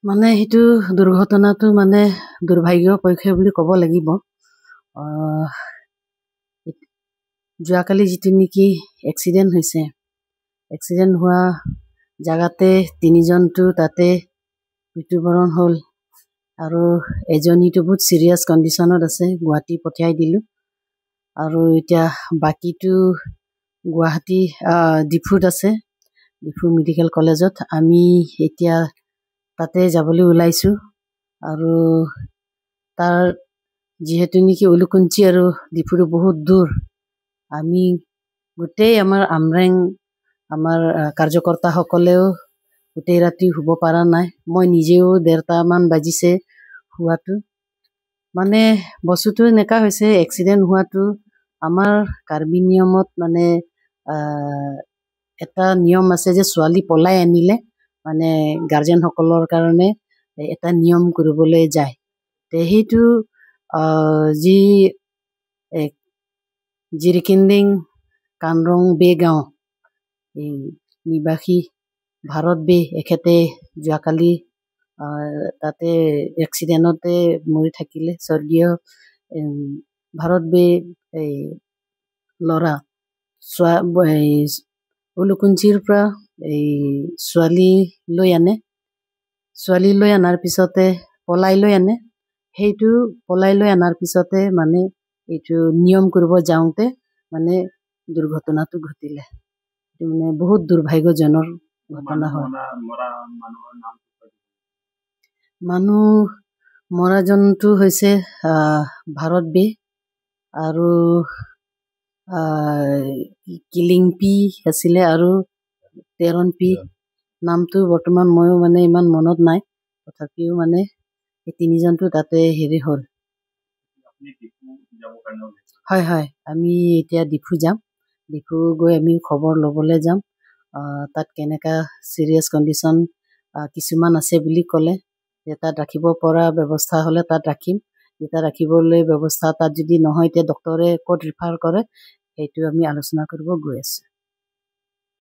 মানে সেইটো দুৰ্ঘটনাটো মানে দুৰ্ভাগ্য পক্ষে বুলি ক'ব লাগিব। যোৱাকালি যিটো নেকি এক্সিডেণ্ট হৈছে, এক্সিডেণ্ট হোৱা জেগাতে তিনিজনটো তাতে মৃত্যুবৰণ হ'ল আৰু এজনীটো বহুত চিৰিয়াছ কণ্ডিশ্যনত আছে, গুৱাহাটী পঠিয়াই দিলোঁ। আৰু এতিয়া বাকীটো গুৱাহাটী ডিফুত আছে, ডিফু মেডিকেল কলেজত। আমি এতিয়া তাতে যাবলৈ ওলাইছোঁ। আৰু তাৰ যিহেতু নেকি উলুকুঞ্চি আৰু ডিফুটো বহুত দূৰ, আমি গোটেই আমাৰ আমৰেং আমাৰ কাৰ্যকৰ্তাসকলেও গোটেই ৰাতি শুব পৰা নাই। মই নিজেও 1:30মান বাজিছে শুৱাটো। মানে বস্তুটো এনেকুৱা হৈছে, এক্সিডেণ্ট হোৱাটো আমাৰ কাৰ্বি নিয়মত মানে এটা নিয়ম আছে যে ছোৱালী পলাই আনিলে মানে গাৰ্জেনসকলৰ কাৰণে এটা নিয়ম কৰিবলৈ যায়। তে সেইটো যি জিৰিকিন্দিং কানৰং বে গাঁও এই নিবাসী ভাৰত বে, এখেতে যোৱাকালি তাতে এক্সিডেণ্টতে মৰি থাকিলে। স্বৰ্গীয় ভাৰত বে এই ল'ৰা এই উলুকুঞ্চিৰ পৰা এই ছোৱালী লৈ আনে। ছোৱালী লৈ অনাৰ পিছতে পলাই লৈ আনে। সেইটো পলাই লৈ অনাৰ পিছতে মানে এইটো নিয়ম কৰিব যাওঁতে মানে দুৰ্ঘটনাটো ঘটিলে। এইটো মানে বহুত দুৰ্ভাগ্যজনক ঘটনা হয়। মানুহ মৰাজনটো হৈছে ভাৰত বে আৰু কিলিং পি আছিলে আৰু তেৰণ পি। নামটো বৰ্তমান ময়ো মানে ইমান মনত নাই, তথাপিও মানে এই তিনিজনটো তাতে হেৰি হ'ল। হয় হয়, আমি এতিয়া ডিফু যাম। ডিফু গৈ আমি খবৰ ল'বলৈ যাম, তাত কেনেকুৱা চিৰিয়াছ কণ্ডিশ্যন কিছুমান আছে বুলি ক'লে, যে তাত ৰাখিব পৰা ব্যৱস্থা হ'লে তাত ৰাখিম। যেতিয়া ৰাখিবলৈ ব্যৱস্থা তাত যদি নহয়, তেতিয়া ডক্তৰে ক'ত ৰিফাৰ কৰে সেইটো আমি আলোচনা কৰিব গৈ আছোঁ।